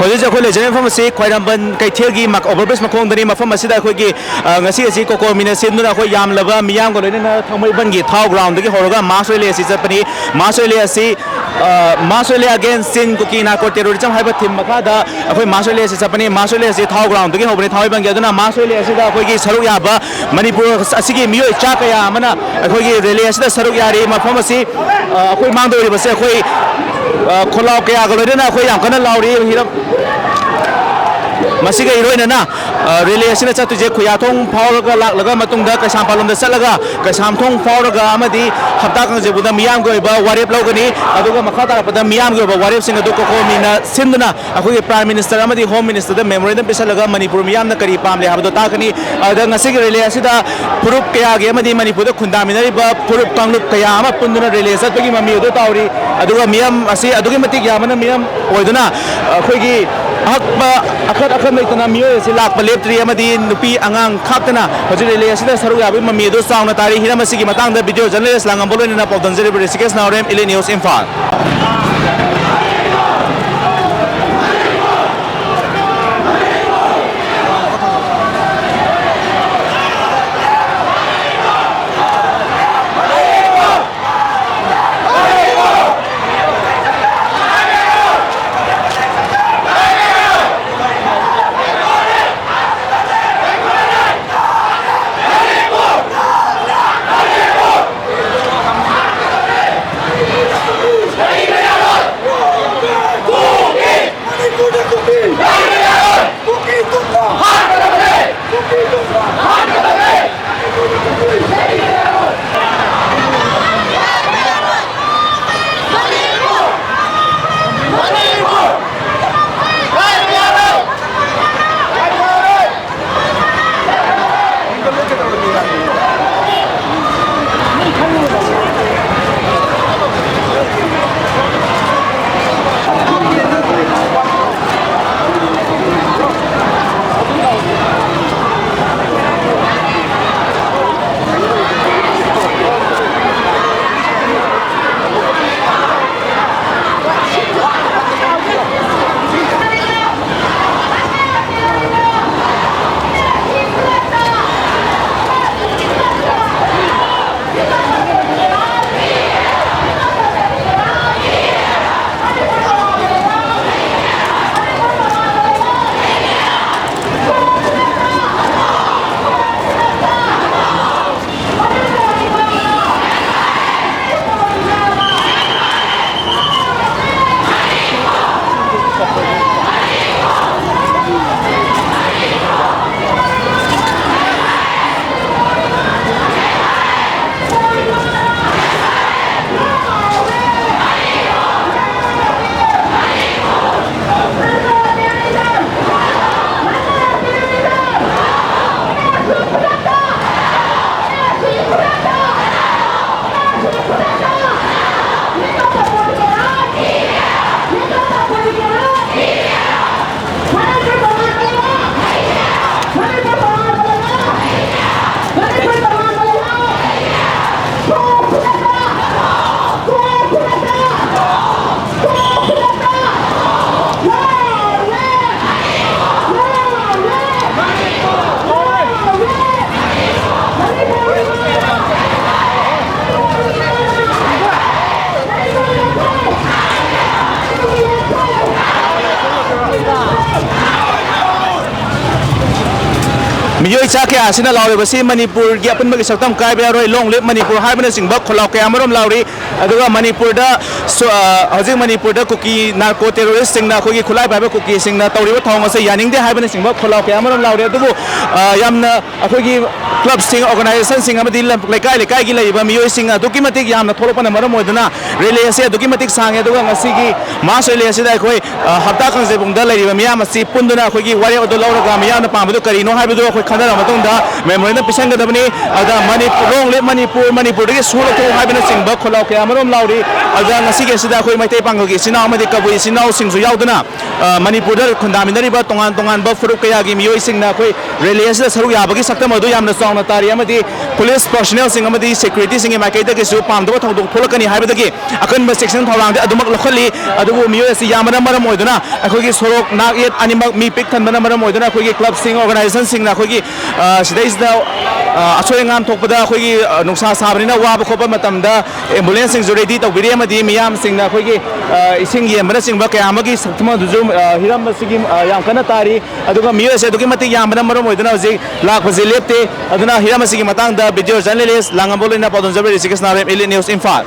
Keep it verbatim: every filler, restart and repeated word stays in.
ꯍꯧꯖꯤꯛ ꯍꯧꯖꯤꯛ ꯑꯩꯈꯣꯏ ꯂꯩꯖꯔꯤꯕ ꯃꯐꯝ ꯑꯁꯤ ꯈ꯭ꯋꯥꯏꯔꯝꯕꯟ ꯀꯩꯊꯦꯜꯒꯤ ꯃꯛ-, overbridge ꯃꯈꯣꯡꯗꯅꯤ꯫ ꯃꯐꯝ ꯑꯁꯤꯗ ꯑꯩꯈꯣꯏꯒꯤ, ꯑ, ꯉꯁꯤ ꯑꯁꯤ ꯀꯣꯀꯣꯃꯤꯅ ꯁꯤꯟꯗꯨꯅ ꯑꯩꯈꯣꯏ ꯌꯥꯝꯂꯕ ꯃꯤꯌꯥꯝꯒ ꯂꯣꯏꯅꯅ ꯊꯥꯡꯃꯩꯕꯟꯒꯤ ꯊꯥꯎ groundꯗꯒꯤ ꯍꯧꯔꯒ mass rally ꯑꯁꯤ ꯆꯠꯄꯅꯤ꯫ Mass rally ꯑꯁꯤ, ꯑ, Mass Rally Against Chin Kuki Narco Terrorism ꯍꯥꯏꯕ theme ꯃꯈꯥꯗ ꯑꯩꯈꯣꯏ mass rally ꯑꯁꯤ ꯆꯠꯄꯅꯤ꯫ Mass rally ꯑꯁꯤ ꯊꯥꯎ groundꯗꯒꯤ ꯍꯧꯕꯅꯤ, ꯊꯥꯡꯃꯩꯕꯟꯒꯤ꯫ ꯑꯗꯨꯅ mass rally ꯑꯁꯤꯗ ꯑꯩꯈꯣꯏꯒꯤ ꯁꯔꯨꯛ ꯌꯥꯕ ꯃꯅꯤꯄꯨꯔ ꯑꯁꯤꯒꯤ ꯃꯤꯑꯣꯏ ꯆꯥ ꯀꯌꯥ ꯑꯃꯅ ꯑꯩꯈꯣꯏꯒꯤ rally ꯑꯁꯤꯗ ꯁꯔꯨꯛ ꯌꯥꯔꯤ꯫ ꯃꯐꯝ ꯑꯁꯤ, ꯑ, ꯑꯩꯈꯣꯏ ꯃꯥꯡꯗ ꯎꯔꯤꯕꯁꯦ ꯑꯩꯈꯣꯏ, ꯑ, ꯈꯣꯜꯂꯥꯎ ꯀꯌꯥꯒ ꯂꯣꯏꯅꯅ ꯑꯩꯈꯣꯏ ꯌꯥꯝ ꯀꯟꯅ ꯂꯥꯎꯔꯤ꯫ ꯍꯤꯔꯝ ꯃꯁꯤꯒ ꯏꯔꯣꯏꯅꯅ, ꯑ, rally ꯑꯁꯤꯅ ꯆꯠꯇꯣꯏꯁꯦ ꯈꯨꯌꯥꯊꯣꯡ ꯐꯥꯎꯔꯒ ꯂꯥꯛꯂꯒ ꯃꯇꯨꯡꯗ ꯀꯩꯁꯥꯝꯄꯥꯠꯂꯣꯝꯗ ꯆꯠꯂꯒ ꯀꯩꯁꯥꯝꯊꯣꯡ ꯐꯥꯎꯔꯒ ꯑꯃꯗꯤ ꯍꯞꯇꯥ ꯀꯥꯡꯖꯩꯕꯨꯡꯗ ꯃꯤꯌꯥꯝꯒꯤ ꯑꯣꯏꯕ ꯋꯥꯔꯦꯞ ꯂꯧꯒꯅꯤ꯫ ꯑꯗꯨꯒ ꯃꯈꯥ ꯇꯥꯔꯛꯄꯗ ꯃꯤꯌꯥꯝꯒꯤ ꯑꯣꯏꯕ ꯋꯥꯔꯦꯞꯁꯤꯡ ꯑꯗꯨ ꯀꯣꯀꯣꯃꯤꯅ ꯁꯤꯟꯗꯨꯅ ꯑꯩꯈꯣꯏꯒꯤ Prime Ministerꯗ ꯑꯃꯗꯤ Home Ministerꯗ memorandum ꯄꯤꯁꯜꯂꯒ ꯃꯅꯤꯄꯨꯔ ꯃꯤꯌꯥꯝꯅ ꯀꯔꯤ ꯄꯥꯝꯂꯦ ꯍꯥꯏꯕꯗꯣ ꯇꯥꯛꯀꯅꯤ꯫ ꯑꯗꯨꯗ ꯉꯁꯤꯒꯤ rally ꯑꯁꯤꯗ ꯐꯨꯔꯨꯞ ꯀꯌꯥꯒꯤ ꯑꯃꯗꯤ ꯃꯅꯤꯄꯨꯔꯗ ꯈꯨꯟꯗꯥꯃꯤꯟꯅꯔꯤꯕ ꯐꯨꯔꯨꯞ ꯀꯥꯡꯂꯨꯞ ꯀꯌꯥ ꯑꯃ ꯄꯨꯟꯗꯨꯅ rally ꯆꯠꯄꯒꯤ ꯃꯃꯤ ꯑꯗꯨ ꯇꯧꯔꯤ꯫ ꯑꯗꯨꯒ ꯃꯤꯌꯥꯝ ꯑꯁꯤ ꯑꯗꯨꯛꯀꯤ ꯃꯇꯤꯛ ꯌꯥꯝꯕꯅ ꯃꯤꯌꯥꯝ ꯑꯣꯏꯗꯨꯅ ꯑꯩꯈꯣꯏꯒꯤ ꯑꯍꯛꯄ ꯑꯈꯠ ꯑꯈꯟ ꯂꯩꯇꯅ ꯃꯤꯑꯣꯏ ꯑꯁꯤ ꯂꯥꯛꯄ ꯂꯦꯞꯇ꯭ꯔꯤ ꯑꯃꯗꯤ ꯅꯨꯄꯤ ꯑꯉꯥꯡ ꯈꯥꯛꯇꯅ ꯍꯧꯖꯤꯛ rally ꯑꯁꯤꯗ ꯁꯔꯨꯛ ꯌꯥꯕꯒꯤ ꯃꯃꯤ ꯑꯗꯨ ꯆꯥꯎꯅ ꯇꯥꯔꯤ꯫ ꯍꯤꯔꯝ ꯑꯁꯤꯒꯤ ꯃꯇꯥꯡꯗ video journalist ꯂꯥꯡꯉꯝꯕ ꯂꯣꯏꯅꯅ ꯄꯥꯎ ꯗꯝꯖꯔꯤꯕ ꯔꯤꯁꯤꯀꯦꯁ ꯅꯥꯎꯔꯦꯝ, Elite News, ꯏꯝꯐꯥꯜ꯫ ꯃꯤꯑꯣꯏ ꯆꯥ ꯀꯌꯥ ꯑꯁꯤꯅ ꯂꯥꯎꯔꯤꯕꯁꯤ ꯃꯅꯤꯄꯨꯔꯒꯤ ꯑꯄꯨꯟꯕꯒꯤ ꯁꯛꯇꯝ ꯀꯥꯏꯕ ꯌꯥꯔꯣꯏ, ꯂꯣꯡ ꯂꯤꯞ ꯃꯅꯤꯄꯨꯔ ꯍꯥꯏꯕꯅꯆꯤꯡꯕ ꯈꯣꯜꯂꯥꯎ ꯀꯌꯥ ꯑꯃꯔꯣꯝ ꯂꯥꯎꯔꯤ꯫ ꯑꯗꯨꯒ ꯃꯅꯤꯄꯨꯔꯗ ꯁꯣ-, ꯑ, ꯍꯧꯖꯤꯛ ꯃꯅꯤꯄꯨꯔꯗ ꯀꯨꯀꯤ ꯅꯥꯔꯀꯣ ꯇꯦꯔꯣꯔꯤꯁꯁꯤꯡꯅ, ꯑꯩꯈꯣꯏꯒꯤ ꯈꯨꯠꯂꯥꯏ ꯄꯥꯏꯕ ꯀꯨꯀꯤꯁꯤꯡꯅ ꯇꯧꯔꯤꯕ ꯊꯧꯑꯣꯡ ꯑꯁꯦ ꯌꯥꯅꯤꯡꯗꯦ ꯍꯥꯏꯕꯅꯆꯤꯡꯕ ꯈꯣꯜꯂꯥꯎ ꯀꯌꯥ ꯑꯃꯔꯣꯝ ꯂꯥꯎꯔꯤ꯫ ꯑꯗꯨꯕꯨ, ꯑ, ꯌꯥꯝꯅ ꯑꯩꯈꯣꯏꯒꯤ ꯀ꯭ꯂꯕꯁꯤꯡ, ꯑꯣꯔꯒꯅꯥꯏꯖꯦꯁꯟꯁꯤꯡ ꯑꯃꯗꯤ ꯂꯝ, ꯂꯩꯀꯥꯏ ꯂꯩꯀꯥꯏꯒꯤ ꯂꯩꯔꯤꯕ ꯃꯤꯑꯣꯏꯁꯤꯡ ꯑꯗꯨꯛꯀꯤ ꯃꯇꯤꯛ ꯌꯥꯝꯅ ꯊꯣꯛꯂꯛꯄꯅ ꯃꯔꯝ ꯑꯣꯏꯗꯨꯅ ꯔꯦꯂꯤ ꯑꯁꯤ ꯑꯗꯨꯛꯀꯤ ꯃꯇꯤꯛ ꯁꯥꯡꯉꯦ꯫ ꯑꯗꯨꯒ ꯉꯁꯤꯒꯤ ꯃꯥꯁ ꯔꯦꯂꯤ ꯑꯁꯤꯗ ꯑꯩꯈꯣꯏ, ꯑ, ꯍꯞꯇꯥ ꯀꯥꯡꯖꯩꯕꯨꯡꯗ ꯂꯩꯔꯤꯕ ꯃꯤꯌꯥꯝ ꯑꯁꯤ ꯄꯨꯟꯗꯨꯅ ꯑꯩꯈꯣꯏꯒꯤ ꯋꯥꯔꯦꯞ ꯑꯗꯨ ꯂꯧꯔꯒ ꯃꯤꯌꯥꯝꯅ ꯄꯥꯝꯕꯗꯨ ꯀꯔꯤꯅꯣ ꯍꯥꯏꯕꯗꯨ ꯑꯩꯈꯣꯏ ꯈꯟꯅꯔꯕ ꯃꯇꯨꯡꯗ ꯃꯦꯃꯣꯔꯦꯟꯗꯝ ꯄꯤꯁꯟꯒꯗꯕꯅꯤ꯫ ꯑꯗ ꯃꯅꯤꯄꯨꯔ, ꯂꯣꯡ ꯂꯤꯞ ꯃꯅꯤꯄꯨꯔ, ꯃꯅꯤꯄꯨꯔꯗꯒꯤ ꯁꯨ ꯂꯧꯊꯣꯛꯎ ꯍꯥꯏꯕꯅꯆꯤꯡꯕ ꯈꯣꯜꯂꯥꯎ ꯀꯌꯥ ꯑꯃꯔꯣꯝ ꯂꯥꯎꯔꯤ꯫ ꯑꯗ ꯉꯁꯤꯒꯤ ꯑꯁꯤꯗ ꯑꯩꯈꯣꯏ ꯃꯩꯇꯩ ꯄꯥꯉꯜꯒꯤ ꯏꯆꯤꯟ ꯏꯅꯥꯎ ꯑꯃꯗꯤ ꯀꯕꯨꯏ ꯏꯆꯤꯟ ꯏꯅꯥꯎꯁꯤꯡꯁꯨ ꯌꯥꯎꯗꯨꯅ, ꯑ, ꯃꯅꯤꯄꯨꯔꯗ ꯈꯨꯟꯗꯥꯃꯤꯟꯅꯔꯤꯕ ꯇꯣꯉꯥꯟ ꯇꯣꯉꯥꯟꯕ ꯐꯨꯔꯨꯞ ꯀꯌꯥꯒꯤ ꯃꯤꯑꯣꯏꯁꯤꯡꯅ ꯑꯩꯈꯣꯏ ꯔꯦꯂꯤ ꯑꯁꯤꯗ ꯁꯔꯨꯛ ꯌꯥꯕꯒꯤ ꯁꯛꯇꯝ ꯑꯗꯨ ꯌꯥꯝꯅ ꯆꯥꯎꯅ ꯇꯥꯔꯤ ꯑꯃꯗꯤ ꯄꯨꯂꯤꯁ ꯄꯔꯁꯣꯅꯦꯜꯁꯤꯡ ꯑꯃꯗꯤ ꯁꯦꯀ꯭ꯌꯨꯔꯤꯇꯤꯁꯤꯡꯒꯤ ꯃꯥꯏꯀꯩꯗꯒꯤꯁꯨ ꯄꯥꯝꯗꯕ ꯊꯧꯗꯣꯛ ꯊꯣꯛꯂꯛꯀꯅꯤ ꯍꯥꯏꯕꯗꯒꯤ ꯑꯀꯟꯕ ꯆꯦꯛꯁꯤꯟ ꯊꯧꯔꯥꯡꯗꯤ ꯑꯗꯨꯃꯛ ꯂꯧꯈꯠꯂꯤ꯫ ꯑꯗꯨꯕꯨ ꯃꯤꯑꯣꯏ ꯑꯁꯤ ꯌꯥꯝꯕꯅ ꯃꯔꯝ ꯑꯣꯏꯗꯨꯅ ꯑꯩꯈꯣꯏꯒꯤ ꯁꯣꯔꯣꯛ ꯅꯥꯛ ꯌꯦꯠ ꯑꯅꯤꯃꯛ ꯃꯤ ꯄꯤꯛ ꯊꯟꯕꯅ ꯃꯔꯝ ꯑꯣꯏꯗꯨꯅ ꯑꯩꯈꯣꯏꯒꯤ ꯀ꯭ꯂꯕꯁꯤꯡ, ꯑꯣꯔꯒꯅꯥꯏꯖꯦꯁꯟꯁꯤꯡꯅ ꯑꯩꯈꯣꯏꯒꯤ, ꯑ, ꯁꯤꯗꯩꯁꯤꯗ, ꯑ, ꯑꯁꯣꯏ ꯑꯉꯥꯝ ꯊꯣꯛꯄꯗ ꯑꯩꯈꯣꯏꯒꯤ, ꯑ, ꯅꯨꯡꯁꯥ ꯁꯥꯕꯅꯤꯅ ꯋꯥꯕ ꯈꯣꯠꯄ ꯃꯇꯝꯗ ꯑꯦꯝꯕꯨꯂꯦꯟꯁꯁꯤꯡꯁꯨ ꯔꯦꯗꯤ ꯇꯧꯕꯤꯔꯤ ꯑꯃꯗꯤ ꯃꯤꯌꯥꯝꯁꯤꯡꯅ ꯑꯩꯈꯣꯏꯒꯤ, ꯑ, ꯏꯁꯤꯡ ꯌꯦꯟꯕꯅꯆꯤꯡꯕ ꯀꯌꯥ ꯑꯃꯒꯤ ꯁꯛꯇꯝ ꯑꯗꯨꯁꯨ, ꯑ, ꯍꯤꯔꯝ ꯑꯁꯤꯒꯤ, ꯑ, ꯌꯥꯝ ꯀꯟꯅ ꯇꯥꯔꯤ꯫ ꯑꯗꯨꯒ ꯃꯤꯑꯣꯏ ꯑꯁꯤ ꯑꯗꯨꯛꯀꯤ ꯃꯇꯤꯛ ꯌꯥꯝꯕꯅ ꯃꯔꯝ ꯑꯣꯏꯗꯨꯅ ꯍꯧꯖꯤꯛ ꯂꯥꯛꯄꯁꯤ ꯂꯦꯞꯇꯦ꯫ ꯑꯗꯨꯅ ꯍꯤꯔꯝ ꯑꯁꯤꯒꯤ ꯃꯇꯥꯡꯗ ꯚꯤꯗꯤꯑꯣ ꯖꯔꯅꯦꯂꯤꯁ ꯂꯥꯡꯉꯝꯕ ꯂꯣꯏꯅ ꯄꯥꯎꯗꯝꯖꯕ ꯔꯤꯁꯤ ꯀ꯭ꯔꯤꯁꯅꯥꯔꯦꯝ, ꯏꯂꯤꯠ ꯅ꯭ꯌꯨꯁ, ꯏꯝꯐꯥꯜ꯫